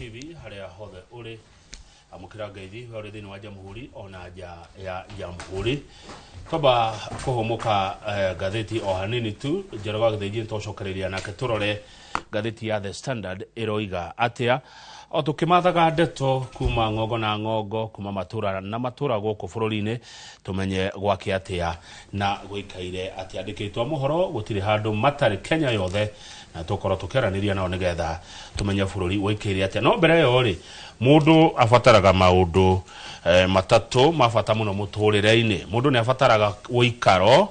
TV harĩa hothe ũrĩ. Amũkĩra ngeithi we ũrĩ thĩinĩ wa jamhuri ona nja ya jamhuri. Twamba kũhũmũka ngathĩti o hanini tu. Njoroge wa Gĩthĩnji nĩtũcokereria nake tũrore ngathĩti ya The Standard ĩroiga atĩa. O tũkĩmathaga ndeto kuma ng'ongo na ng'ongo, kuma matũra na matũra gũkũ bũrũri-inĩ, tũmenye gwake atĩa na gũikaire atĩa. Andĩkĩtwo mohoro gũtirĩ handũ matarĩ Kenya yothe, na tũkorwo tũkĩaranĩria nao nĩgetha tũmenye bũrũri ũikaire atĩa. No mbere ĩyo rĩ, mũndũ abataraga maũndũ matatũ ma bata mũno mũtũrĩre-inĩ. Mũndũ nĩ abataraga ũikaro.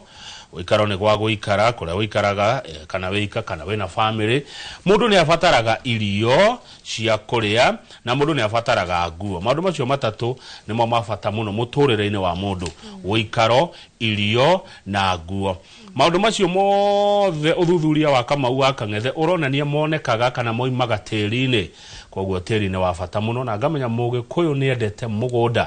Ũikaro nĩ gwa gũikara, kũrĩa ũikaraga, kana wĩika kana wĩna family. Mũndũ nĩ abataraga irio cia kũrĩa, na mũndũ nĩ abataraga nguo. Maũndũ macio matatũ nĩmo ma bata mũno mũtũrĩre-inĩ wa mũndũ: ũikaro, irio na nguo. Maũndũ macio mothe ũthuthuria wa Kamau wa Kang'ethe ũronania monekaga kana moimaga tĩri-inĩ. Koguo tĩri nĩ wa bata mũno, na ngamenya Mũgĩkũyũ nĩ endete mũgũnda.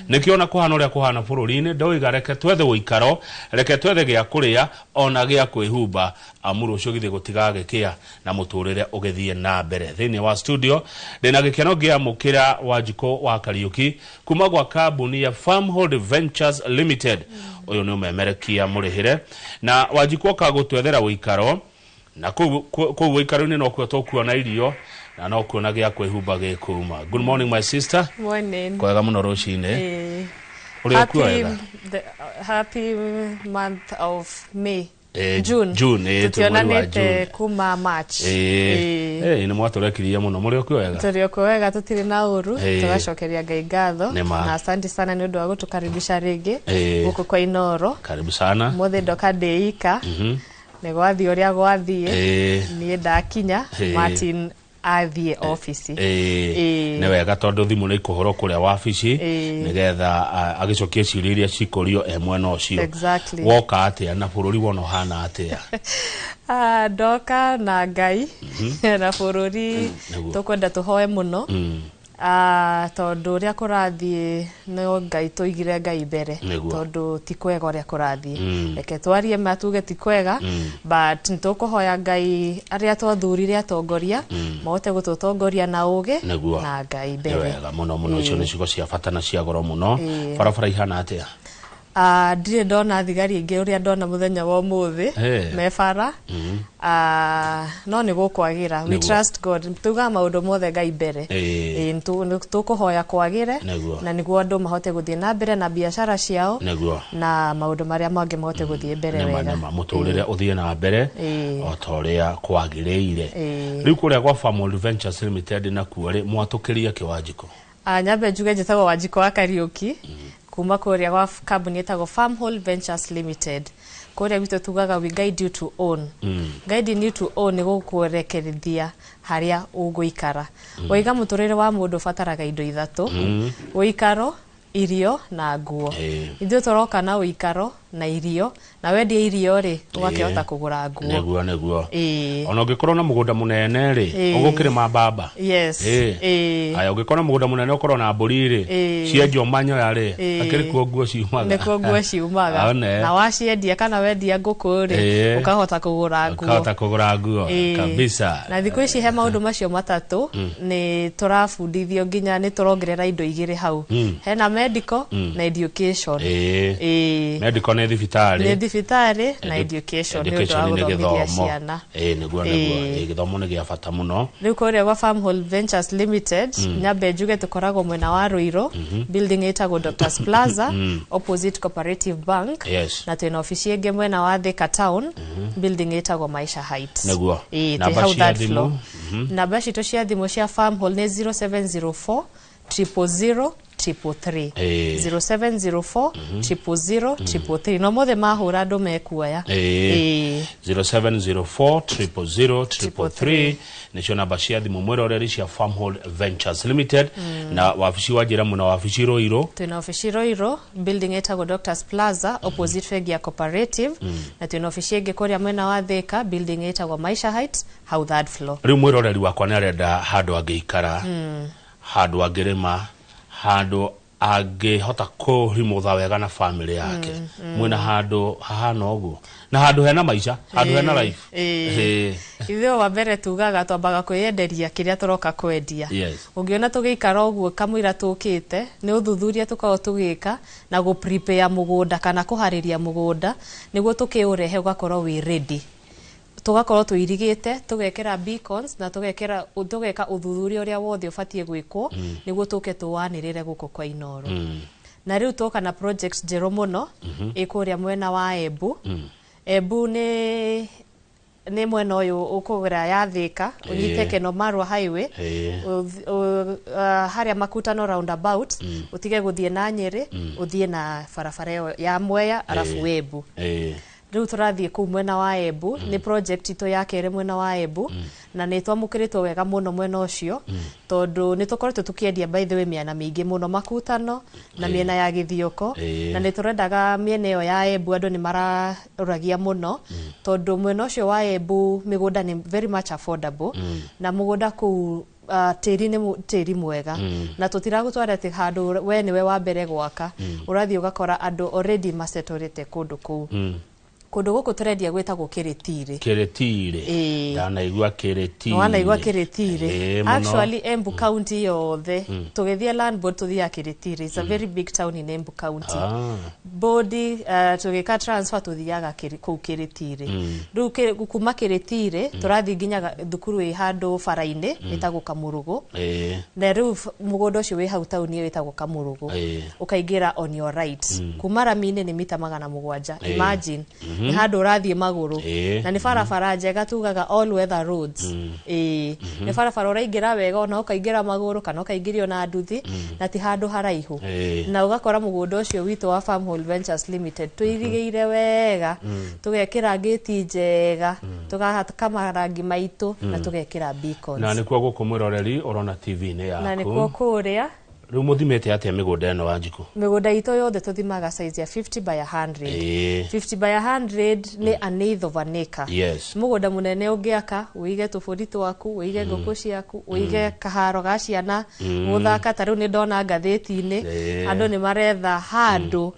Nĩkĩo ona kũhana ũrĩa kũhana bũrũri-inĩ, ndoiga reke twethe ũikaro, reke twethe gĩa kũrĩa ona gĩa kwĩhumba, amu rũciũ githĩ gũtigagĩkĩa na mũtũrĩre ũgĩthiĩ na mbere. Thĩinĩ wa studio ndĩna gĩkeno ngĩamũkĩra Wanjikũ wa Kariũki kuma gwa kambuni ya Farmhold Ventures Limited. Ũyũ nĩ ũmemerekia mũrĩhĩre, na Wanjikũ oka gũtwethera ũikaro, na kũu ũikaro-inĩ nokuo tũkuona irio na no kuona gĩa kwĩhumba gĩkuma. Good morning, my sister. Morning. Kwega mũno rũcinĩ. Ũrĩ okuo wega? Happy month of May. June. June, twĩ mweri wa Tũtionanĩte June. kuma March. Nĩ mwatũrekirie mũno. Mũrĩ okuo wega? Tũrĩ okuo wega, tũtirĩ na ũru. Tũgacokeria Ngai ngatho. Nĩ ma. Na asante sana nĩ ũndũ wa gũtũkaribisha rĩngĩ gũkũ kwa Inooro. Karibu sana. Mũthĩ ndoka ndĩ ika. Nĩ gwathiĩ ũrĩa gwathiĩ. Niĩ ndakinya, Martin athiĩ obici. Nĩ wega tondũ thimũ nĩ ikũhũrwo kũrĩa wabici nĩgetha agĩcokie ciũria iria cikũrio e mwena ũcio. Woka atĩa na bũrũri wona ũhana atĩa? Ndoka na Ngai na bũrũri tũkwenda tũhoe mũno. Tondũ ũrĩa kũrathiĩ no Ngai tũigire Ngai mbere. Tondũ ti kwega ũrĩa kũrathiĩ. Reke twarie ma tuge ti kwega, but nĩ tũkũhoya Ngai arĩa twathurire atongoria mahote gũtũtongoria na ũgĩ na Ngai mbere. Nĩ wega mũno mũno. Icio nĩ ciugo cia bata na cia goro mũno. Barabara ihana atĩa? Ndirĩ ndona thigari ingĩ ũrĩa ndona mũthenya wa ũmũthĩ me bara. No nĩ gũkwagĩra. We trust God. Tugaga maũndũ mothe Ngai mbere. Nĩ tũkũhoya kwagĩre na nĩguo andũ mahote gũthiĩ na mbere na biacara ciao na maũndũ marĩa mangĩ mahote gũthiĩ mbere wega. Mũtũrĩre ũthiĩ na mbere o ta ũrĩa kwagĩrĩire. Rĩu kũrĩa gwa Farmhold Ventures Limited nakuo rĩ, mwatũkĩria kĩ Wanjikũ? Nyambe njuge njĩtagwo Wanjikũ wa Kariũki kuma kũrĩa gwa kambuni ĩtagwo Farmhold Ventures Limited. Kũrĩa gwitũ tugaga we guide you to own. Guiding you to own nĩ gũkwerekerithia harĩa ũgũikara. Waiga mũtũrĩre wa mũndũ ũbataraga indo ithatũ: ũikaro, irio na nguo. Ithuĩ tũroka na ũikaro na irio, na wendia irio rĩ, ũgakĩhota kũgũra nguo. Nĩguo, nĩguo. Ona ũngĩkorwo na mũgũnda mũnene rĩ, ũgũkĩrĩma mbamba. Aya, ũngĩkorwo na mũgũnda mũnene ũkorwo na mbũri rĩ, cienjwo manyoya rĩ, akĩrĩ kuo nguo ciumaga. Nĩkuo nguo ciumaga. One. Na waciendia kana wendia ngũkũ rĩ, ũkahota kũgũra nguo. Ũkahota kũgũra nguo. Kabisa. Na thikũ ici he maũndũ macio matatũ, nĩ tũrabundithio nginya nĩ tũrongerera indo igĩrĩ hau. Hena medical na education. Medical nĩ thibitarĩ. Nĩ thibitarĩ na education nĩ ũndũ wa Education nĩ gũthomithia gĩthomo. ciana. Nĩguo, nĩguo. Gĩthomo nĩ gĩa bata mũno. Rĩu kũrĩa gwa Farmhold Ventures Limited, nyambe njuge tũkoragwo mwena wa Ruiru, building ĩtagwo Doctors Plaza, opposite Cooperative Bank. Na twĩna obici ĩngĩ mwena wa Thika Town, building ĩtagwo Maisha Heights. Nĩguo. Twĩ Namba hau cia third thimũ? floor. Namba citũ cia thimũ cia Farmhold nĩ 0704 000 333. 0704 000 333. No mothe mahũra andũ mekuoya. 0704 000 333 nĩcio namba cia thimũ mwĩroreri cia Farmhold Ventures Limited. Na wabici wa njĩra mũna wabici Ruiru. Twĩna obici Ruiru, building ĩtagwo Doctors Plaza, opposite bengi ya Cooperative, na twĩna obici ĩngĩ kũrĩa mwena wa Thika, building ĩtagwo Maisha Heights, hau third floor. Rĩu mwĩroreri wakwa nĩ arenda handũ angĩikara, handũ angĩrĩma, handũ Angĩhota kũrimũtha wega na family yake mwĩna handũ hahana ũguo na handũ hena maica, handũ hena life. Ithuĩ wa mbere tugaga twambaga kwĩyenderia kĩrĩa tũroka kwendia. Ũngĩona tũgĩikara ũguo kamũira tũkĩte, nĩ ũthuthuria tũkoragwo tũgĩka na gũ prepare mũgũnda kana kũharĩria mũgũnda nĩguo tũkĩũrehe ũgakorwo wĩ ready. Tũgakorwo tũirigĩte, tũgekĩra beacons na tũgekĩra, tũgeka ũthuthuria ũrĩa wothe ũbatiĩ gwĩkwo nĩguo tũke tũwanĩrĩre gũkũ kwa Inooro. Na rĩu twoka na project njerũ mũno ĩ kũrĩa mwena wa Embu. Embu nĩ mwena ũyũ ũkũgera ya Thika, ũnyite Keno Marwa Highway, harĩa Makutano roundabout, ũtige gũthiĩ na Nyĩrĩ, ũthiĩ na barabara ĩyo ya Mwea arabu Embu. Rĩu tũrathiĩ kũu mwena wa Embu. Nĩ project itũ ya kerĩ mwena wa Embu na nĩ twamũkĩrĩtwo wega mũno mwena ũcio, tondũ nĩ tũkoretwo tũkĩendia, by the way, mĩena mĩingĩ mũno, Makutano na mĩena ya Gĩthioko, na nĩ tũrendaga mĩena ĩyo ya Embu. Andũ nĩ mararũragia mũno tondũ mwena ũcio wa Embu mĩgũnda nĩ very much affordable na mũgũnda kũu tĩri nĩ tĩri mwega na tũtiragũtwara atĩ handũ we nĩwe wa mbere gwaka. Ũrathiĩ ũgakora andũ already macetorĩte kũndũ kũu. Kũndũ gũkũ tũrendia gwĩtagwo Kĩrĩtirĩ. Kĩrĩtirĩ. Ndanaigua Kĩrĩtirĩ. Wanaigua Kĩrĩtirĩ? Ĩĩ, mũno. Actually, Embu County yothe tũgĩthiĩ land board tũthiaga Kĩrĩtirĩ. It's a very big town in Embu County. Board tũgĩka transfer tũthiaga kũu Kĩrĩtirĩ. Rĩu kuma Kĩrĩtirĩ tũrathiĩ nginya thukuru ĩ handũ bara-inĩ ĩtagwo Kamũrũgũ. Na rĩu mũgũnda ũcio wĩ hau taũni ĩyo ĩtagwo Kamũrũgũ, ũkaingĩra on your right kuma rami-inĩ nĩ mita 700. Imagine nĩ handũ ũrathiĩ magũrũ na nĩ barabara njega, tugaga all weather roads. Ĩĩ, nĩ barabara ũraingĩra wega, ona ũkaingĩra magũrũ kana ũkaingĩrio na nduthi, na ti handũ haraihu. Na ũgakora mũgũnda ũcio witũ wa Farmhold Ventures Limited tũirigĩire wega, tũgekĩra ngĩti njega, tũgahaka marangi maitũ na tũgekĩra beacons. Na nĩkuo gũkũ mwĩroreri ũrona TV-inĩ Na yaku. Nĩkuo kũrĩa. Rĩu mũthimĩte atĩa mĩgũnda ĩno, Wanjikũ? Mĩgũnda itũ yothe tũthimaga size ya 50 by 100. 50 by 100 nĩ an eighth of an acre. Mũgũnda mũnene ũngĩaka, ũige tũbũri twaku, ũige ngũkũ ciaku, ũige kaharo ga ciana gũthaka. Ta rĩu nĩ ndona ngathĩti-inĩ andũ nĩ maretha handũ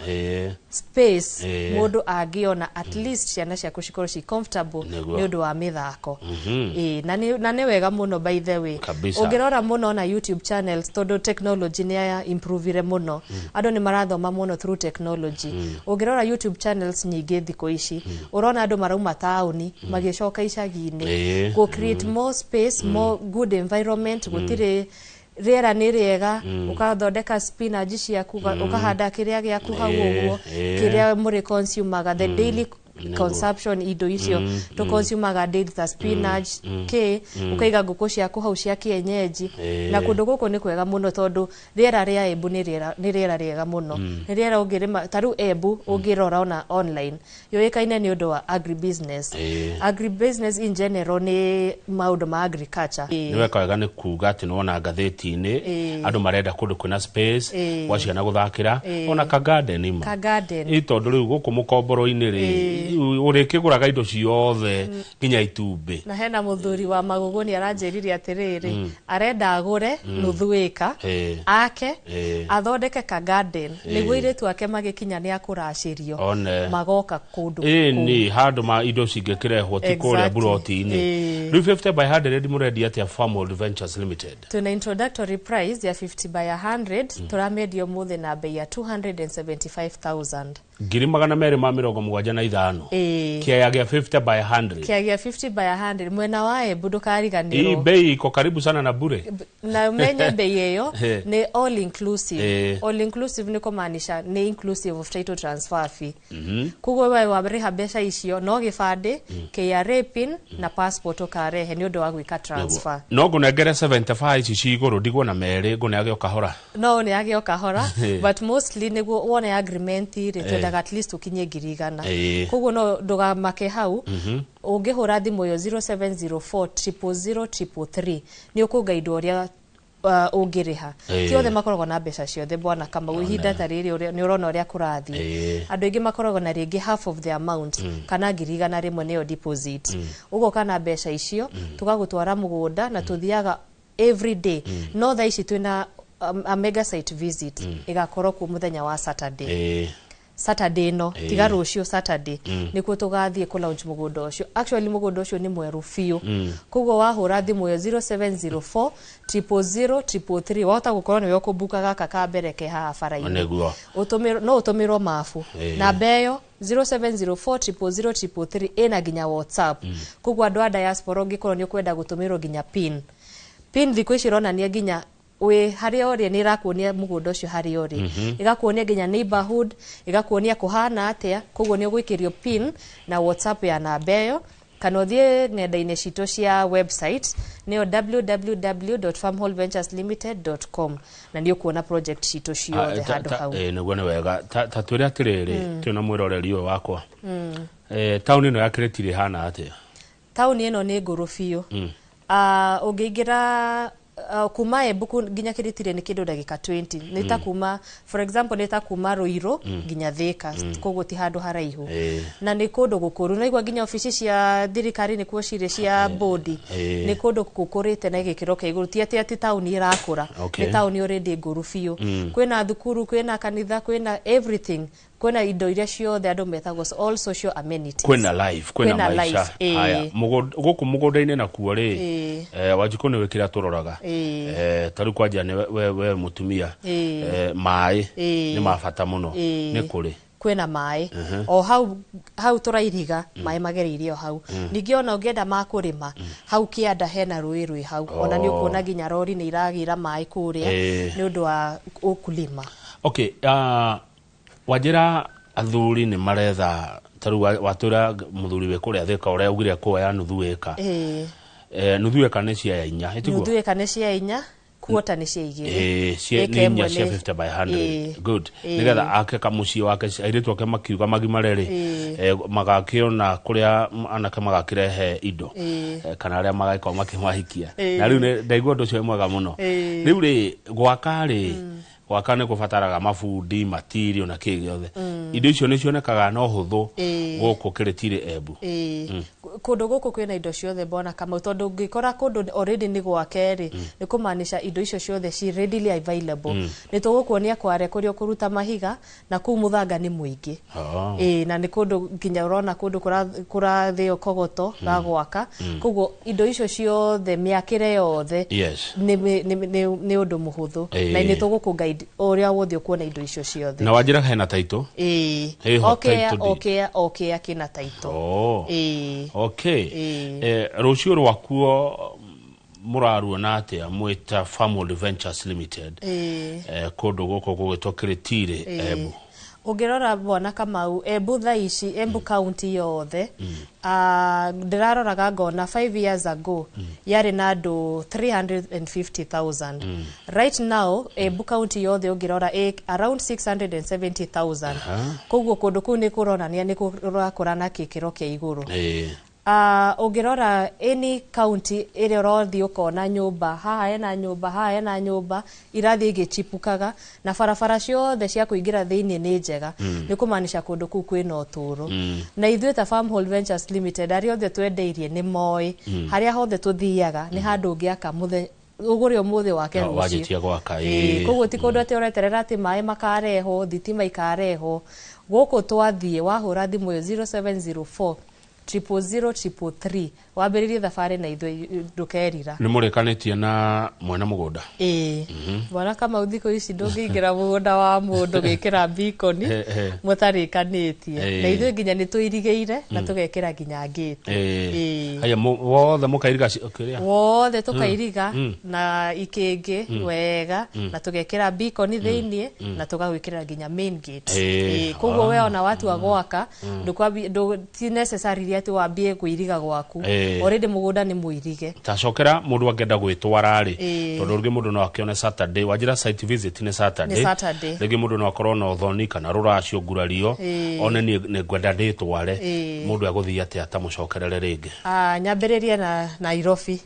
space mũndũ angĩona at least ciana ciaku cikorwo ci comfortable nĩ ũndũ wa mĩthako. Ĩĩ, na nĩ wega mũno, by the way. Ũngĩrora mũno na YouTube channels, tondũ technology nĩ ya improvire mũno, andũ nĩ marathoma mũno through technology. Ũngĩrora YouTube channels nyingĩ thikũ ici, ũrona andũ marauma taũni magĩcoka icagi-inĩ go create more space, more good environment. Gũtirĩ, rĩera nĩ rĩega, ũkathondeka spinach ciaku, ũkahanda kĩrĩa gĩaku hau ũguo, kĩrĩa mũrĩ consumaga, the daily consumption, indo icio tũconsumaga daily ta spinach k ũkaiga ngũkũ ciaku hau cia kienyeji. Na kũndũ gũkũ nĩ kwega mũno tondũ rĩera rĩa Embu nĩ rĩera rĩega mũno, nĩ rĩera ũngĩrĩma. Ta rĩu Embu ũngĩrora ona online yũĩkaine nĩ ũndũ wa agribusiness. Agribusiness in general nĩ maũndũ ma agriculture. Nĩ weka wega nĩ kuga atĩ nĩwona ngathĩti-inĩ andũ marenda kũndũ kwĩna space gwa ciana gũthakĩra, ona ka garden ma. Ka garden. Ĩ, tondũ rĩu gũkũ mũkomboro-inĩ rĩ, ũrĩkĩgũraga indo ciothe nginya itumbĩ. Na hena mũthuri wa Magũgũ nĩ aranjĩrire atĩrĩrĩ, arenda agũre nuthu ĩka ake athondeke ka garden nĩguo airĩtu ake magĩkinya nĩ akũracĩrio One. magoka kũndũ ĩ kũu. Nĩ handũ ma indo cingĩkĩrehwo ti kũrĩa buroti-inĩ. Rĩu 50 by 100 mũrendia atĩa, Farmhold Ventures Limited? Tuna introductory price ya 50 by 100, tũramĩendia ũmũthĩ na bei ya 275,000. 275,000. Kĩaya gĩa 50 by 100. Kĩa gĩa 50 by 100 mwena wa Embu, Hii ndũkariganĩrwo. Bei iko karibu sana na bure. Na umenye bei ĩyo nĩ all inclusive. All inclusive nĩ kũmaanisha nĩ inclusive of title transfer fee. Koguo we warĩha mbeca icio no gĩbandĩ, KRA pin na passport ũkarehe nĩ ũndũ wa gwĩka transfer. No ngũnengere 75 ici ci igũrũ ndigwo na merĩ ngũneage o kahora. No nĩ agĩ o kahora, but mostly nĩguo wone agreement rĩ, twendaga at least ũkinyie 100,000. Koguo no ndũgamake hau, ũngĩhũra thimũ ĩyo 0704 000 333 nĩ ũkũgaidwo ũrĩa ũngĩrĩha. Ti othe makoragwo na mbeca ciothe, bwana Kamau. Ihinda ta rĩrĩ nĩ ũrona ũrĩa kũrathiĩ. Andũ aingĩ makoragwo na rĩngĩ half of the amount kana 100,000 nĩyo deposit. Ũgoka na mbeca icio tũgagũtwara mũgũnda na tũthiaga every day. No thaa ici twĩna a mega site visit ĩgakorwo kuo mũthenya wa Saturday. Saturday ĩno, tiga rũciũ, Saturday nĩkuo tũgathiĩ kũ launch mũgũnda ũcio. Actually mũgũnda ũcio nĩ mwerũ biũ, koguo wahũra thimũ ĩyo 0704 000 333, wahota gũkorwo nĩwe ũkũbuka gaka ka mbere ke haha bara-inĩ. No ũtũmĩrwo mabu. Namba ĩyo 0704 000 333 ĩna nginya WhatsApp, koguo andũ a diaspora, ũngĩkorwo nĩ ũkwenda gũtũmĩrwo nginya pin, thikũ ici ĩronania nginya wĩ harĩa ũrĩ, nĩ ĩrakuonia mũgũnda ũcio harĩa ũrĩ, ĩgakuonia nginya neighborhood, ĩgakuonia kũhana atĩa. Koguo nĩ ũgwĩkĩrio pin na WhatsApp ya namba ĩyo, kana ũthiĩ ng'enda-inĩ citũ cia website, nĩyo www.farmholdventureslimited.com, na nĩ ũkuona project citũ ciothe handũ hau. Nĩguo, nĩ wega. Ta twĩre atĩrĩrĩ, twĩna mwĩroreri ũyũ wakwa, taũni ĩno ya Kĩrĩtirĩ ĩhana atĩa? Taũni ĩno nĩ ngũrũ biũ. Ũngĩingĩra kuma Embu nginya Kĩrĩtirĩ nĩ kĩndũ ndagĩka 20. Nĩ ta kuma, for example, nĩ ta kuma Ruiru nginya Thika, koguo ti handũ haraihu. Na nĩ kũndũ gũkũru, naigua nginya obici cia thirikari nĩkuo cirĩ, cia bodi. Nĩ kũndũ gũkũrĩte na gĩkĩro kĩa igũrũ, ti atĩ taũni ĩrakũra. Nĩ taũni already ngũrũ biũ. Kwĩna thukuru, kwĩna kanitha, kwĩna everything, kwĩna indo iria ciothe andũ metagwo all social amenities. Kwĩna life, kwĩna Kwĩna maica. life, ĩĩ. Haya, gũkũ mũgũnda-inĩ nakuo rĩ, Wanjikũ, nĩ wĩkĩra tũroraga. Ta rĩu kwanja nĩ we mũtumia, maĩ nĩ ma bata mũno. Nĩ kũrĩ? Kwĩna maĩ o hau hau tũrairiga, maĩ magereire o hau. Ningĩ ona ũngĩenda ma kũrĩma, hau kĩanda hena rũĩ rwĩ hau, ona nĩ ũkuona nginya rori nĩ iragĩra maĩ kũrĩa nĩ ũndũ wa ũkulima. Okay, wanjĩra athuri nĩ maretha, ta rĩu watwĩra mũthuri wĩ kũrĩa Thĩka ũrĩa augire kuoya nuthu ĩka. Nuthu ĩka nĩ cia inya, ĩtiguo? Nuthu ĩka nĩ cia inya, kuota nĩ cia igĩrĩ. Ĩĩ, Ĩka nĩ inya ĩmwe cia 50 by 100. Good. Ĩĩ. Nĩgetha ake kamũciĩ wake, airĩtu ake makiuga magimare rĩ, magakĩona kũrĩa anake magakĩrehe indo. Kana arĩa magagĩkorwo makĩmahikia. Na rĩu ndaigua ũndũ ũcio wĩ mwega mũno. Rĩu rĩ, gwaka rĩ, gwaka nĩ kũbataraga mabundi, matirio na kĩ gĩothe. Indo icio nĩ cionekaga na ũhũthũ gũkũ Kĩrĩtirĩ Embu? Ĩĩ, kũndũ gũkũ kwĩna indo ciothe, mbona Kamau, tondũ ũngĩkora kũndũ already nĩ gwake rĩ, nĩ kũmaanisha indo icio ciothe ci readily available. Nĩ tũgũkuonia kware kũrĩa ũkũruta mahiga, na kũu mũthanga nĩ mũingĩ. Ĩĩ, na nĩ kũndũ nginya ũrona kũndũ kũrathĩo kogoto ga gwaka, koguo indo icio ciothe, mĩakĩre yothe nĩ ũndũ mũhũthũ. Na nĩ tũgũkũ guide ũrĩa wothe ũkuona indo icio ciothe. Na wanjĩra hena taito? Ĩĩ. Ĩho o kĩa title deed. O kĩa kĩna taito. Ĩĩ. Okay. Rũciũ rwakuo mũraruona atĩa mwĩta Farmwood Ventures Limited? Kũndũ gũkũ gũgĩtwo Kĩrĩtirĩ Embu. Ũngĩrora, bwana Kamau, Embu thaa ici, Embu county yothe, ndĩraroraga ngona 5 years ago yarĩ na andũ 350,000. Right now Embu county yothe ũngĩrora ĩ around 670,000. Koguo kũndũ kũu nĩ kũronania nĩ kũrakũra na gĩkĩro kĩa igũrũ. Ũngĩrora any county ĩrĩa ũrothiĩ ũkona nyũmba haha, hena nyũmba haha, hena nyũmba irathiĩ igĩchipukaga, na barabara ciothe cia kũingĩra thĩinĩ nĩ njega, nĩ kũmaanisha kũndũ kũu kwĩna ũtũũro. Na ithuĩ ta Farmhold Ventures Limited, arĩa othe twendeirie nĩ moĩ harĩa hothe tũthiaga nĩ handũ ũngĩaka mũthenya ũgũre ũmũthĩ wake No, rũciũ. Wanjĩtie gwaka. Koguo ti kũndũ atĩ ũreterera atĩ maĩ makarehwo, thitima ikarehwo. Gũkũ twathiĩ, wahũra thimũ ĩyo 0704 000 333, wambĩrĩrie thabarĩ na ithuĩ, ndũkerira. Nĩ mũrĩkanĩtie na mwene mũgũnda? Ĩĩ, bwana Kamau, thikũ ici ndũngĩingĩra mũgũnda wa mũndũ gwĩkĩra mbikoni mũtarĩkanĩtie. Na ithuĩ nginya nĩ tũirigĩire na tũgekĩra nginya ngĩti. Haya, wothe mũkairiga kĩrĩa? Wothe tũkairiga na ikĩngĩ wega, na tũgekĩra beacon thĩiniĩ, na tũgagwĩkĩra nginya main gate. Koguo we ona watua gwaka, ti necessary atĩ wambie kũiriga gwaku. Already mũgũnda nĩ mũirige. Tacokera mũndũ angĩenda gwĩtwara rĩ, tondũ rĩngĩ mũndũ no akĩone Saturday, wanjĩra site visit nĩ Saturday. Nĩ Saturday. Rĩngĩ mũndũ no akorwo na ũthoni kana rũracio ngurario, one niĩ nĩ ngwenda ndĩtware, mũndũ egũthiĩ atĩa ta mũcokerere rĩngĩ? Nyambĩrĩrie na Nairobi.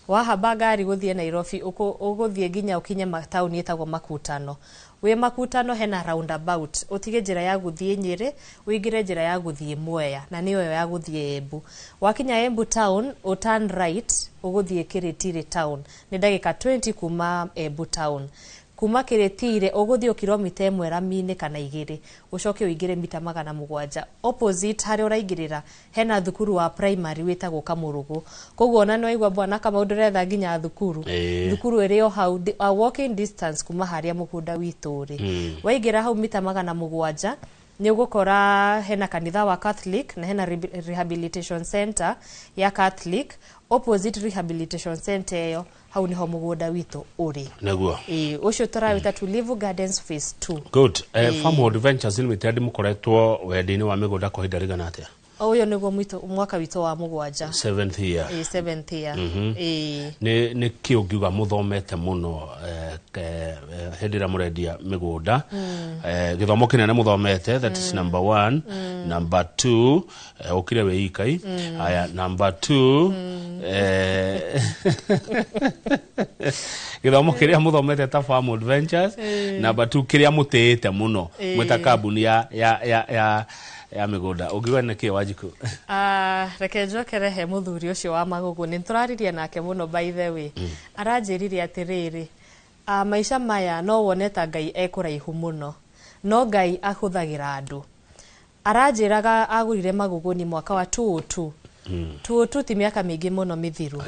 Wahamba ngari gũthiĩ Nairobi, ũgũthiĩ nginya ũkinye taũni ĩtagwo Makutano. Wĩ Makutano hena roundabout, ũtige njĩra ya gũthiĩ Nyĩrĩ, ũingĩre njĩra ya gũthiĩ Mwea, na nĩyo ĩyo ya gũthiĩ Embu. Wakinya Embu town, ũ turn right ũgũthiĩ Kĩrĩtirĩ town, nĩ ndagĩka 20 kuma Embu town. Kuma Kuma Kĩrĩtire ũgũthiĩ o kilomita 1 rami-inĩ kana 2, ũcoke ũingĩre mita 700 opposite harĩa ũraingĩrĩra hena thukuru wa primary wĩtagwo Kamũrũgũ. Koguo ona nĩ waigua bwana Kamau ndũretha nginya thukuru. Thukuru ĩrĩ o hau, a walking distance kuma harĩa mũgũnda witũ ũrĩ. Waingĩra hau mita 700 nĩ ũgũkora hena kanitha wa Catholic na hena rehabilitation center ya Catholic. Opposite rehabilitation center ĩyo, hau niho mũgũnda witũ ũrĩ. Ĩĩ, ũcio tũrawĩta Tulivu Gardens Phase 2. Good. Farmhold Ventures Limited, mũkoretwo wendia-inĩ wa mĩgũnda kwa ihinda rĩigana atĩa? Ũyũ nĩguo mwaka witũ wa 7. Seventh year. Ĩĩ, seventh year. Ĩĩ. Nĩ kĩ ũngiuga mũthomete mũno hĩndĩ ĩrĩa mũrendia mĩgũnda? Gĩthomo kĩnene mũthomete, that is number one. Number two, ũkire wĩ ikai. Haya, number two, gĩthomo kĩrĩa mũthomete ta Farmhold Ventures. Number two, kĩrĩa mũtĩĩte mũno mwĩta kambuni ya mĩgũnda, ũngiuga nĩ kĩ, Wanjikũ? Ah, reke njokere he mũthuri ũcio wa Magũgũ. Nĩ tũraririe nake mũno, by the way. Aranjĩrire atĩrĩrĩ, maica maya no wone ta Ngai ekũraihu mũno, no Ngai ahũthagĩra andũ. Aranjĩraga agũrire Magũgũni mwaka wa 2002. 2002 ti mĩaka mĩingĩ mũno mĩthiru.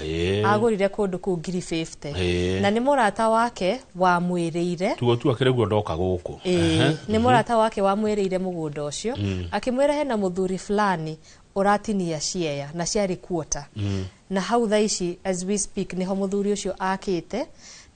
Agũrire kũndũ kũu ngiri 50. Na nĩ mũrata wake wamwĩrĩire. Tuo tu akĩrĩ guo ndoka gũkũ. Ĩĩ, nĩ mũrata wake wamwĩrĩire mũgũnda ũcio, akĩmwĩra hena mũthuri fulani ũratinia ciea na ciarĩ quarter. Na hau thaa ici as we speak nĩho mũthuri ũcio akĩte,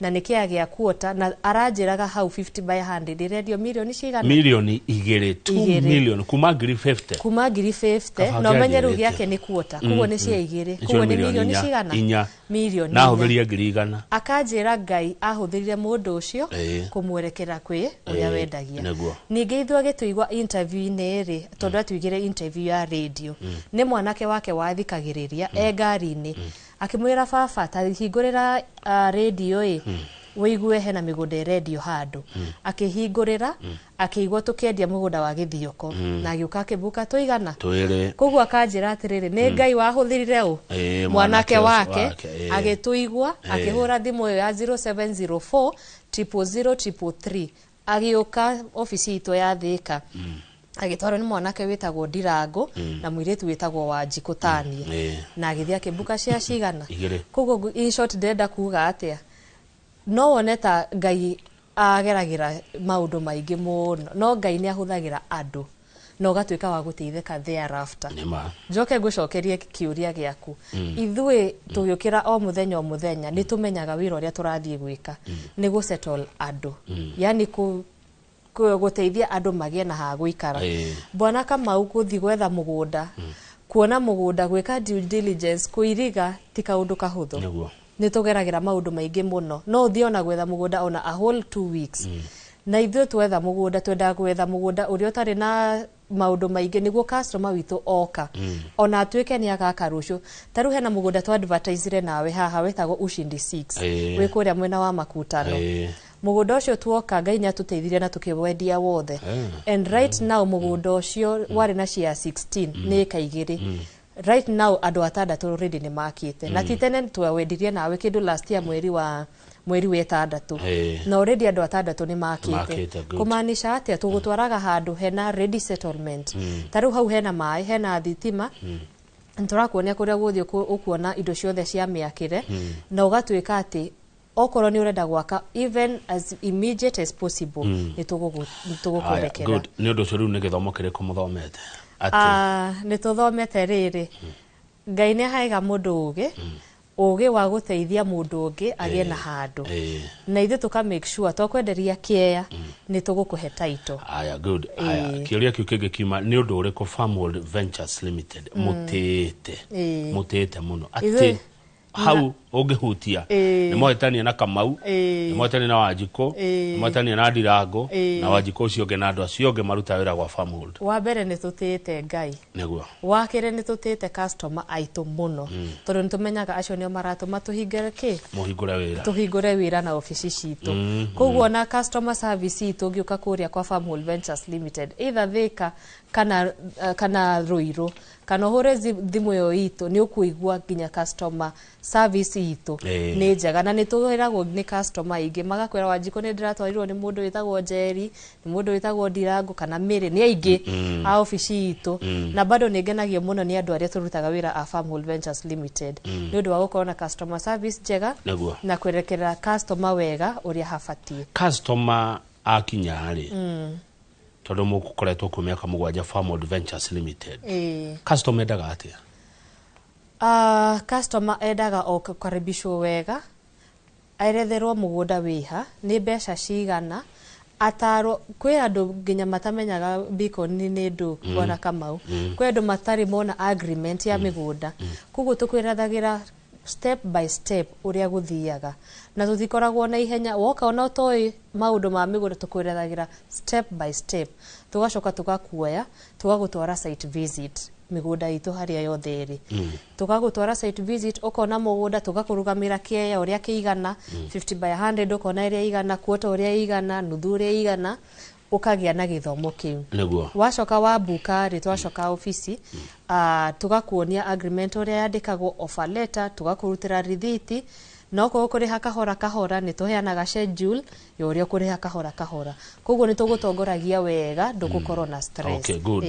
na nĩ kĩa gĩa quarter, na aranjĩraga hau 50 by 100 ĩrendio mirioni cigana? Mirioni 2, 2 2. million kuma ngiri 50. Kuma ngiri 50. Kaba Na ũmenye rĩu ngĩanjĩrĩte. gĩake nĩ quarter, koguo nĩ cia 2. Icio Koguo nĩ mirioni mirioni 4. cigana? 4. Mirioni Na 4. ahũthĩria ngiri 100. Akanjĩra Ngai ahũthĩrire mũndũ ũcio kũmwerekera kwĩ ũrĩa wendagia. Ningĩ ithuĩ agĩtũigua interview-inĩ rĩ, tondũ atuigire interview ya radio, nĩ mwanake wake wathikagĩrĩria e ngari-inĩ, akĩmwĩra, "Baba, ta hingũrĩra radio ĩ wĩigue hena mĩgũnda ĩrendio handũ." Akĩhingũrĩra, akĩigua tũkĩendia mũgũnda wa Gĩthioko, na agĩũka akĩmbuka tũigana. 2. Koguo akanjĩra atĩrĩrĩ, nĩ Ngai wahũthĩrire ũ? Mwanake mwanake wake wake. Agĩtũigua, akĩhũra thimũ ĩyo ya 0704 000 333, agĩũka obici itũ ya Thĩka, agĩtwarwo nĩ mwanake wĩtagwo Ndirango na mũirĩtu wĩtagwo Wanjikũ Tanie, na agĩthiĩ akĩmbuka cia cigana? 2. Koguo in short ndĩrenda kuga atĩa, no wone ta Ngai ageragĩra maũndũ maingĩ mũno, no Ngai nĩ ahũthagĩra andũ na ũgatuĩka wa gũteithĩka thereafter. Nĩ ma. Njoke ngũcokerie kĩũria gĩaku. Ithuĩ tũgĩũkĩra o mũthenya o mũthenya nĩ tũmenyaga wĩra ũrĩa tũrathiĩ gwĩka nĩ gũ settle andũ, yani gũteithia andũ magĩe na ha gũikara. Bwana Kamau, gũthiĩ gwetha mũgũnda, kuona mũgũnda, gwĩka due diligence, kũiriga ti kaũndũ kahũthũ. Nĩ tũgeragĩra maũndũ maingĩ mũno. No ũthiĩ ona gwetha mũgũnda ona a whole 2 weeks. Na ithuĩ twetha mũgũnda, twendaga gwetha mũgũnda ũrĩa ũtarĩ na maũndũ maingĩ, nĩguo customer witũ oka ona atuĩke nĩ agaka rũciũ. Ta rĩu hena mũgũnda twa advertisire nawe haha wĩtagwo Ushindi 6, wĩ kũrĩa mwena wa Makutano. Mũgũnda ũcio tuoka, Ngai nĩ atũteithirie na tũkĩwendia wothe. And right now mũgũnda ũcio warĩ na share 16, nĩ ĩka 2. Right now andũ 6 already nĩ makĩte, na ti tene twawendirie nawe kĩndũ last year mweri wa 6. Na already andũ 6 nĩ makĩte. Makĩte, good. Kũmaanisha atĩa? Tũgũtwaraga handũ hena ready settlement. Ta rĩu hau hena maĩ, hena thitima, tũrakuonia kũrĩa gũthiĩ ũkuona indo ciothe cia mĩakĩre, na ũgatuĩka atĩ okorwo nĩ ũrenda gwaka, even as immediate as possible, nĩ Haya, tũgũkwerekera. Good. Nĩ ũndũ ũcio rĩu nĩ gĩthomo kĩrĩkũ mũthomete atĩ? Ah, nĩ tũthomete rĩrĩ, Ngai nĩ aheaga mũndũ ũgĩ, ũgĩ wa gũteithia mũndũ ũngĩ agĩe na handũ, na ithuĩ tũka make sure twakwenderia kĩea nĩ tũgũkũhe title. Aya, good. Aya, kĩũria kĩu kĩngĩ kiuma, nĩ ũndũ ũrĩkũ Farmhold Ventures Limited mũtĩĩte, mũtĩĩte mũno atĩ hau ũngĩhutia nĩ mohĩtania na Kamau, nĩ mohĩtania na Wanjikũ, nĩ mohĩtania na Ndirango, na Wanjikũ ũcio ũngĩ na andũ acio ũngĩ maruta wĩra gwa Farmhold? Wa mbere nĩ tũtĩĩte Ngai. Wa kerĩ nĩ tũtĩĩte customer aitũ mũno, tondũ nĩ tũmenyaga acio nĩo maratũma tũhingũre kĩ? Mũhingũre wĩra. Tũhingũre wĩra na obici citũ. Koguo na customer service itũ, ũngĩũka kũrĩa kwa Farmhold Ventures Limited, either Thĩka kana Ruiru, kana ũhũre thimũ ĩyo itũ, nĩ ũkũigua nginya customer service. service itũ nĩ njega na nĩ tũhĩragwo nĩ customer aingĩ magakwĩra Wanjikũ nĩ ndĩratwarirwo nĩ mũndũ wĩtagwo Njeri, nĩ mũndũ wĩtagwo Ndirango kana Mĩrĩ, nĩ aingĩ a obici itũ. Na bado nĩ ngenagio mũno nĩ andũ arĩa tũrutaga wĩra a Farmhold Ventures Limited nĩ ũndũ wa gũkorwo na customer service njega Nĩguo. na kwerekera customer wega ũrĩa habatiĩ. Customer akinya rĩ, tondũ mũkoretwo kuo mĩaka 7 Farmhold Ventures Limited, customer endaga atĩa? Customer endaga o kũkaribishwo wega, eretherwo mũgũnda wĩha, nĩ mbeca cigana, atarwo. Kwĩ andũ nginya matamenyaga beacon nĩ ndũ, bwana Kamau. Kwĩ andũ matarĩ mona agreement ya mĩgũnda, koguo tũkwĩrathagĩra step by step ũrĩa gũthiaga na tũtikoragwo na ihenya. Woka ona ũtoĩ maũndũ ma mĩgũnda, tũkwĩrathagĩra step by step, tũgacoka tũgakuoya tũgagũtwara site visit mĩgũnda itũ harĩa yothe ĩrĩ. Tũgagũtwara site visit, ũkona mũgũnda, tũgakũrũgamĩra kĩeya ũrĩa kĩigana, 50 by 100, ũkona ĩrĩa igana, quarter ũrĩa igana, nuthu ũrĩa igana, ũkagĩa na gĩthomo kĩu. Wacoka wabuka rĩ, twacoka obici, tũgakuonia agreement ũrĩa yandĩkagwo, offer letter, tũgakũrutĩra rithiti, na okorwo ũkũrĩha kahora kahora nĩ tũheanaga schedule ya ũrĩa ũkũrĩha kahora kahora. Koguo nĩ tũgũtongoragia wega, ndũgũkorwo na stress. Okay, good.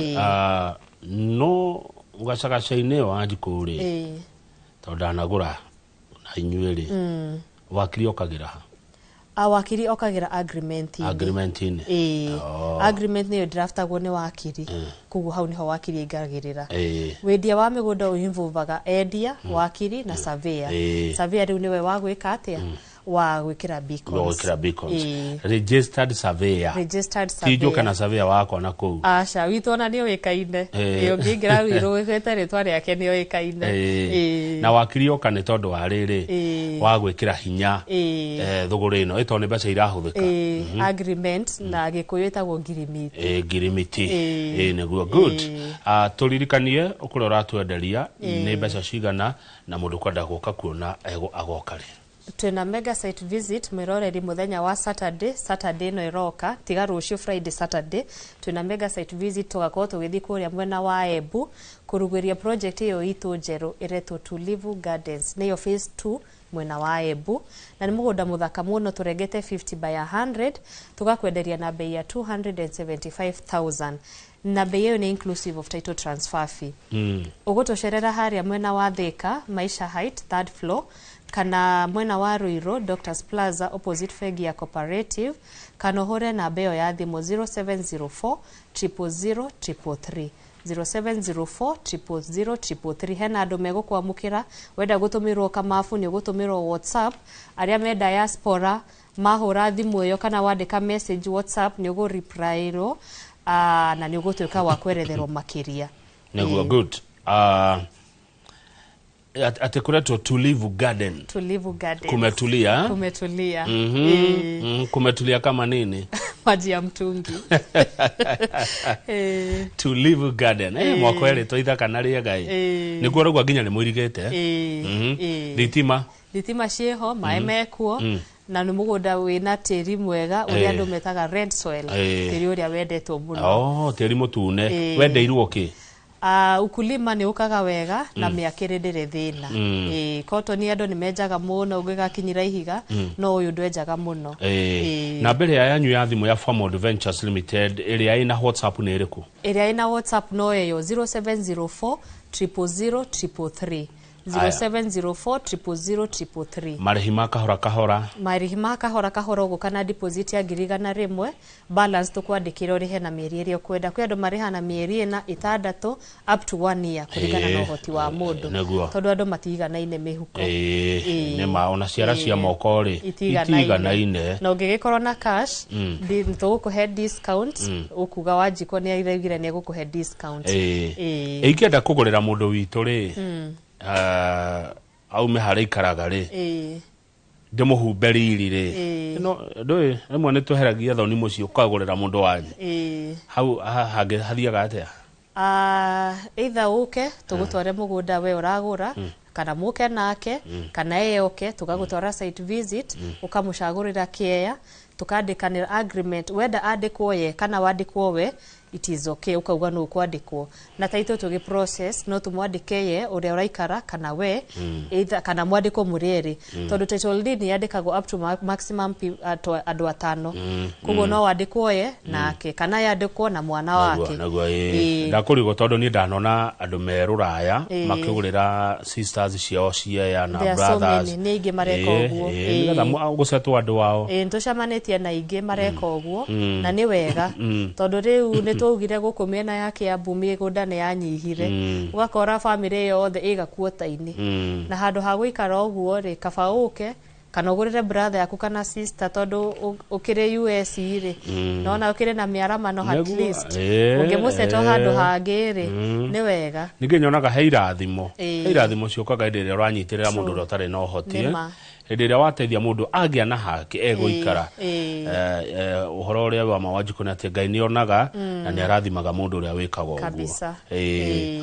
No gacagaca-inĩ ĩyo Wanjikũ rĩ, tondũ ndanagũra na inyuĩ rĩ, wakiri okagĩra ha? Wakiri okagĩra agreement-inĩ. Agreement-inĩ. Ĩĩ. Oh. Agreement nĩyo draftagwo nĩ wakiri, koguo hau niho wakiri aingagĩrĩra. Wendia wa mĩgũnda ũinvolvaga endia, wakiri na surveyor. Surveyor rĩu nĩwe wa gwĩka atĩa, wa gwĩkĩra beacons. Wa gwĩkĩra beacons. Ĩĩ. Registered surveyor. Registered Ti njoke surveyor. na surveyor wakwa na kũu. Aca, witũ ona nĩ ũĩkaine. Ĩĩ, ũngĩingĩra Ruiru wĩte rĩtwa rĩake, nĩ oĩkaine. Na wakiri oka nĩ tondũ wa rĩrĩ, wa gwĩkĩra hinya thũgũrĩ ĩno ĩtondũ nĩ mbeca irahũthĩka. Ĩĩ, agreement na Gĩkũyũ ĩtagwo ngirimiti. Ngirimiti. Ĩĩ. Ĩĩ, nĩguo. Good. Tũririkanie kũrĩa ũratwenderia, nĩ mbeca cigana, na mũndũ kwenda gũka kuona agoka rĩ? Twĩna mega site visit, mwĩroreri, mũthenya wa Saturday, Saturday ĩno ĩroka, tiga rũciũ, Friday, Saturday twĩna mega site visit. Tũgakorwo tũgĩthiĩ kũrĩa mwena wa Embu kũrugũria project ĩyo itũ njerũ ĩretwo Tulivu Gardens, nĩyo phase 2 mwena wa Embu, na nĩ mũgũnda mũthaka mũno tũrengete 50 by 100, tũgakwenderia na bei ya 275,000, na bei ĩyo nĩ inclusive of title transfer fee. Ũgũtũcerera harĩa mwena wa Thika, Maisha Height, third floor, kana mwena wa Ruiru, Doctors Plaza, opposite bengi ya Cooperative, kana ũhũre namba ĩyo ya thimũ 0704 000 333, 0704 000 333. Hena andũ megũkwamũkĩra. Wenda gũtũmĩrwo kamabu nĩ ũgũtũmĩrwo WhatsApp. Arĩa me diaspora mahũra thimũ ĩyo kana wandĩka message WhatsApp nĩ ũgũreplyĩrwo, na nĩ ũgũtuĩka wa kweretherwo makĩria. Nĩguo. Good. Atĩ kũretwo Tulivu Garden. Tulivu Gardens. Kumetulia. Kumetulia. Ĩĩ. Kumetulia kama nini? Maji ya mtungi. Ĩĩ. Tulivu Garden, mwaka werĩtwo ithaka na rĩega ĩ. Nĩguo ũraigua nginya nĩ mũirigĩte. Ĩĩ. Thitima? Thitima ciĩho, maĩ mekuo, na nĩ mũgũnda wĩna tĩri mwega ũrĩa andũ metaga red soil, tĩri ũrĩa wendetwo mũno. Oh, tĩri mũtune. Wendeirwo kĩ? Ukulima nĩ ũkaga wega na mĩakĩre ndĩrĩ thĩna. Ĩĩ, cotton andũ nĩ menjaga mũno ũngĩgakinyĩra ihiga, no ũyũ ndwenjaga mũno. Ĩĩ. Namba ĩrĩa yanyu ya thimũ ya Farmhold Ventures Limited ĩrĩa ĩna WhatsApp nĩ ĩrĩkũ? Ĩrĩa ĩna WhatsApp no ĩyo 0704 000 333, 0704 000 333. Marĩhi ma kahora kahora? Marĩhi ma kahora kahora, ũgũka na deposit ya 100,000, balance tũkwandĩkĩra ũrĩhe na mĩeri ĩrĩa ũkwenda. Kwĩ andũ marĩha na mĩeri 4, 6, up to one year, kũringana na ũhoti wa mũndũ, tondũ andũ matiganaine mĩhuko. Nĩ ma ona ciara cia moko rĩ Itiganaine. Itiganaine. Na ũngĩgĩkorwo na cash, tũgũkũhe discount, ũkuga Wanjikũ nĩ araugire nĩ egũkũhe discount. Ĩĩ. Ingĩenda kũgũrĩra mũndũ witũ rĩ, aume harĩa ikaraga rĩ, ndĩmũhumbe riri rĩ, no ndũĩ rĩmwe nĩ tweheragia thoni mũciĩ ũkagũrĩra mũndũ wanyu hau hangĩ hathiaga atĩa? Either ũke tũgũtware mũgũnda we ũragũra, kana mũke nake, kana ye oke tũgagũtwara site visit, ũkamũcagũrĩra kĩeya, tũkandĩkanĩra agreement. Wenda andĩkwo ye kana wandĩkwo we, It is okay ukauga nũ kwandĩkwo na title tũgĩ process no tũmwandĩke ye ũrĩa ũraikara kana we, either kana mwandĩkwo mũrĩ erĩ, tondũ title deed nĩ yandĩkagwo up to maximum andũ atano. Koguo no wandĩkwo ye nake kana yandĩkwo na mwana wake. Naguo ĩĩ. Ndakũrigwo tondũ niĩ ndanona andũ me rũraya makĩgũrĩra sisters ciao ciea na There are so brothers. many, nĩ aingĩ mareka ũguo. Nĩgetha gũcetwo andũ ao. Ĩĩ, nĩtũcemanĩtie na aingĩ mareka ũguo na nĩ wega, tondũ rĩu nĩ twaugire gũkũ mĩena ya Kiambu mĩgũnda nĩ yanyihire, ũgakora bamĩrĩ yothe ĩga kuota-inĩ, na handũ ha gũikara ũguo rĩ, kaba ũke kana ũgũrĩre brother yaku kana sister, tondũ ũkĩrĩ US rĩ, nona ũkĩrĩ na mĩaramano at least ũngĩmũceto handũ hangĩ rĩ, nĩ wega. Ningĩ nyonaga he irathimo, he irathimo ciũkaga hĩndĩ ĩrĩa ũranyitĩrĩra mũndũ ũrĩa ũtarĩ na ũhoti. Nĩ ma. Hĩndĩ ĩrĩa wateithia mũndũ agĩa na hake egũikara. Ũhoro ũrĩa wa ma Wanjikũ nĩ atĩ Ngai nĩ onaga na nĩ arathimaga mũndũ ũrĩa wĩkaga ũguo. Kabisa.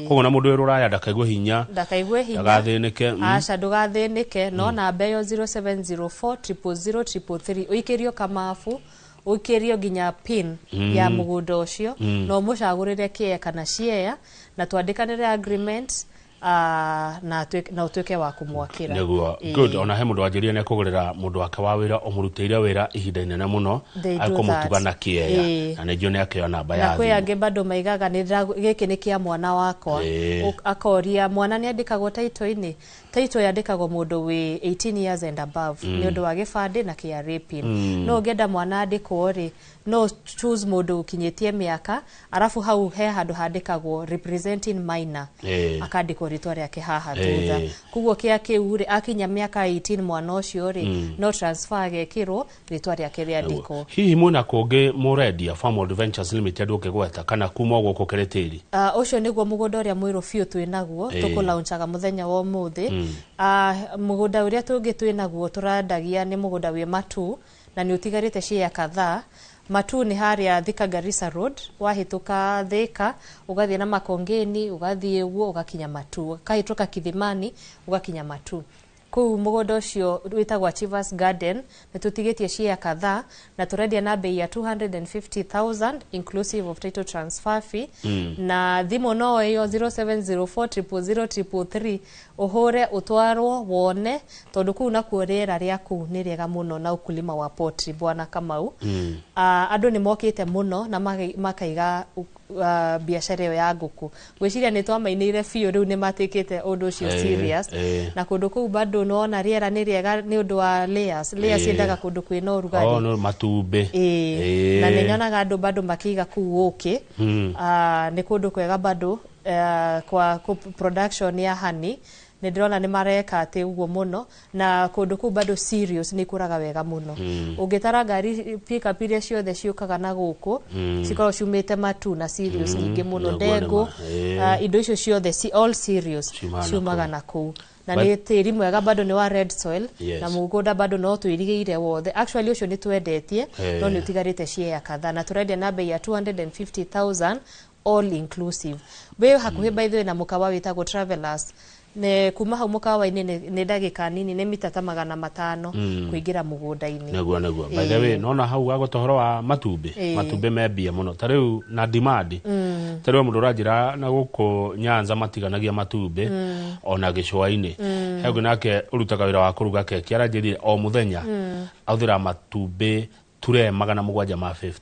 Koguo na mũndũ wĩ rũraya ndakaigue hinya. Ndakaigue hinya. Ndagathĩnĩke. Aca, ndũgathĩnĩke. No namba ĩyo 0704 000 333 ũikĩrio kamabu, ũikĩrio nginya pin ya mũgũnda ũcio, na ũmũcagũrĩre kĩea kana ciea na twandĩkanĩre agreement, na ũtuĩke wa kũmwakĩra. Nĩguo. Good. Ona he mũndũ wanjĩrire nĩ ekũgũrĩra mũndũ wake wa wĩra ũmũrutĩire wĩra ihinda inene mũno, They do akũmũtuga that. na kĩeya, na nĩnjũĩ nĩ akĩoya namba na ya kwĩ thimũ. Angĩ bado maigaga nĩ gĩkĩ nĩ kĩa mwana wakwa. Akoria mwana nĩ andĩkagwo title-inĩ. Title yandĩkagwo mũndũ wĩ 18 years and above, nĩ ũndũ wa gĩbandĩ na KRA pin. No ũngĩenda mwana andĩkwo rĩ, no choose mũndũ ũkinyĩtie mĩaka, arabu hau he handũ handĩkagwo representing minor, akandĩkwo rĩtwa rĩake haha thutha. Koguo kĩa kĩu rĩ, akinya mĩaka 18 mwana ũcio rĩ, no transfer agekĩrwo rĩtwa rĩake rĩandĩkwo. Hihi mwĩna kũngĩ mũrendia Farmworld Ventures Limited ũkĩgweta kana kuma gũkũ kĩrĩ tĩri? Ũcio nĩguo mũgũnda ũrĩa mũirũ biũ twĩ naguo, tũkũlaunchaga mũthenya wa ũmũthĩ. Mũgũnda ũrĩa tũngĩ twĩ naguo tũrandagia nĩ mũgũnda wĩ Matu na nĩ ũtigarĩte cia kadhaa. Matu nĩ harĩa Thika Garissa Road, wahĩtũka Thika ũgathiĩ na Makongeni, ũgathiĩ ũguo ũgakinya Matu, ũkahĩtũka Kithimani ũgakinya Matu. Kũu mũgũnda ũcio wĩtagwo Achievers Garden, nĩ tũtigĩtie cia kadhaa na tũrendia na bei ya 250,000 inclusive of title transfer fee. Na thimũ no ĩyo 0704 000 333 ũhũre ũtwarwo wone, tondũ kũu nakuo rĩera rĩa kũu nĩ rĩega mũno na ukulima wa poultry, bwana Kamau. Andũ nĩ mokĩte mũno na makaiga biacara ĩyo ya ngũkũ. Ngwĩciria nĩ twamainĩire biũ, rĩu nĩ matĩkĩte ũndũ ũcio serious. Na kũndũ kũu bado nona rĩera nĩ rĩega nĩ ũndũ wa layers. Layers ciendaga kũndũ kwĩna ũrugarĩ. Oh, no matumbĩ. Na nĩ nyonaga andũ bado makĩiga kũu ũkĩ. Nĩ kũndũ kwega bado kwa production ya honey. Nĩ ndĩrona nĩ mareka atĩ ũguo mũno, na kũndũ kũu bado cereals nĩ ikũraga wega mũno. Ũngĩtara ngari pick-up iria ciothe ciũkaga na gũkũ, cikoragwo ciumĩte Matu na cereals nyingĩ mũno, Nĩguo ndengũ, nĩma. Indo icio ciothe all cereals Ciumaga na ciumaga kũu. na kũu. Na nĩ tĩri mwega bado, nĩ wa red soil, na mũgũnda bado no twĩrigĩire wothe. Actually ũcio nĩ twendetie, no nĩ ũtigarĩte cia kadhaa na tũrendia na bei ya 250,000 all inclusive. Wĩ hakuhĩ by the way na mũkawa wĩtagwo Travelers. Ne kuma hau mũkawa-inĩ nĩ ndagĩka nini, nĩ mita ta 500 kũingĩra mũgũnda-inĩ. Nĩguo by the way, nona hau wagweta ũhoro wa matumbĩ, matumbĩ me mbia mũno ta rĩu na demand. Ta rĩu mũndũ ũranjĩra na gũkũ Nyanza matiganagia matumbĩ ona gĩcũa-inĩ. He ũngĩ nake ũrutaga wĩra wa kũruga keki aranjĩrire o mũthenya ahũthĩraga matumbĩ ture 750,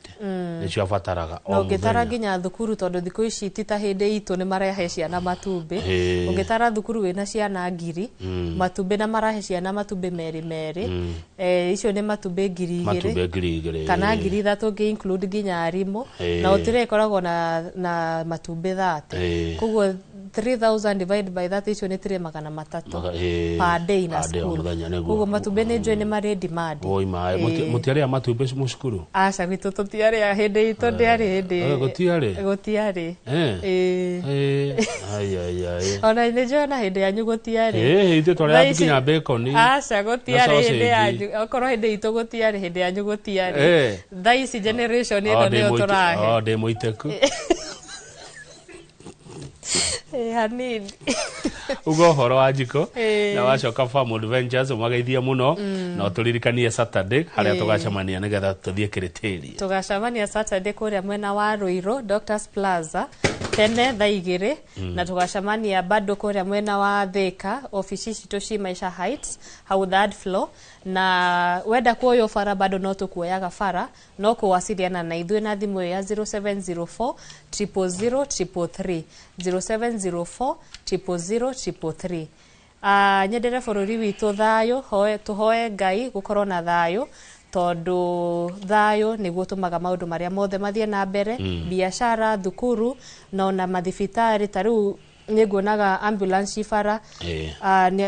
nĩcio abataraga o Na ũngĩtara mũthenya. nginya thukuru, tondũ thikũ ici ti ta hĩndĩ itũ nĩ marehe ciana matumbĩ. Ũngĩtara thukuru wĩna ciana 1000 matumbĩ, na marahe ciana matumbĩ merĩ merĩ, icio nĩ matumbĩ 2000. Matumbĩ 2000. Kana 3000 ũngĩ include nginya arimũ. Na ũtire ĩkoragwo na matumbĩ 30. Koguo 3000 divided by 30, icio nĩ tire 300 per day na Per day o school. mũthenya, nĩguo. Koguo matumbĩ nĩ njũĩ nĩ marĩ demand. Woi maĩ. Mũtiarĩa matumbĩ mũcukuru? Aca, gwitũ tũtiarĩa, hĩndĩ itũ ndĩarĩ hĩndĩ. Gũtiarĩ? Gũtiarĩ. Ĩĩ. Ai ai ai. Ona nĩ njũĩ ona hĩndĩ yanyu gũtiarĩ. Ithuĩ twarĩaga Thaa ici- nginya bacon Aca, na gũtiarĩ hĩndĩ sausage. yanyu. Okorwo hĩndĩ itũ gũtiarĩ, hĩndĩ yanyu gũtiarĩ. Thaa ici generation Oh, ĩno ndĩ nĩyo tũrahe. Oh, ndĩ mũitĩku. Ĩ, hanini. Uga ũhoro wa njiko Ĩĩ. na wacoka Farm Adventures ũmageithie mũno na ũtũririkanie Saturday harĩa tũgacemania nĩgetha tũthiĩ kĩrĩtĩri. Tũgacemania Saturday kũrĩa mwena wa Ruiru, Doctors Plaza, tene thaa 2, na tũgacemania bado kũrĩa mwena wa Thika, ofici citũ ci Maisha Heights hau third floor. Na wenda kuoywo bara, bado no tũkuoyaga bara, no kũwasiliana na ithuĩ na thimũ ĩyo ya 0704 000 333, 0704 000 333. Nyendere bũrũri witũ thayũ, tũhoe Ngai gũkorwo na thayũ, tondũ thayũ nĩguo ũtũmaga maũndũ marĩa mothe mathiĩ na mbere, biacara, thukuru na ona mathibitarĩ. Ta rĩu nĩ nguonaga ambulance ci bara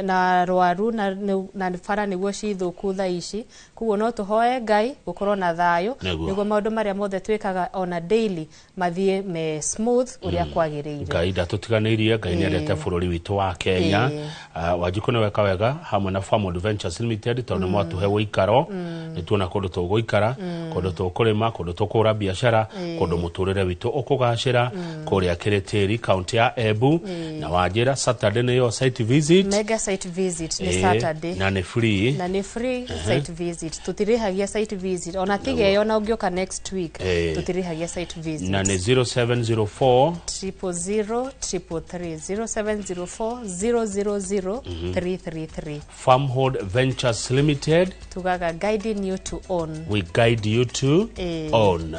na rwaru na bara nĩguo ci thũku thaa ici. Koguo no tũhoe Ngai gũkorwo na thayũ nĩguo maũndũ marĩa mothe twĩkaga ona daily mathiĩ me smooth ũrĩa kwagĩrĩire. Ngai ndatũtiganĩirie, Ngai nĩendete bũrũri witũ wa Kenya. Wanjikũ nĩ weka wega hamwe na Farm Adventures Limited, tondũ nĩ mwatũhe ũikaro, nĩ tuona kũndũ tũgũikara, kũndũ tũkũrĩma, kũndũ tũkũhũra biacara, kũndũ mũtũrĩre witũ ũkũgacĩra kũrĩa Kĩrĩtĩri, kaunti ya Embu. Na wanjĩra Saturday nĩyo site visit. Mega site visit nĩ Saturday. Na nĩ free. Na nĩ free site visit, tũtirĩhagia site visit ona tiga ĩyo, na ũngĩũka next week tũtirĩhagia site visit. Na nĩ 0704 000 333, 0704 000 333. Farmhold Ventures Limited. Tugaga guiding you to own. We guide you to own.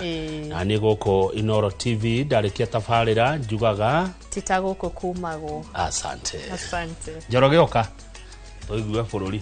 Na nĩ gũkũ Inoro TV ndarĩkia tabarĩra njugaga tita gũkũ kumagwo. Asante. Asante. Njoroge, ũka tũigue bũrũri.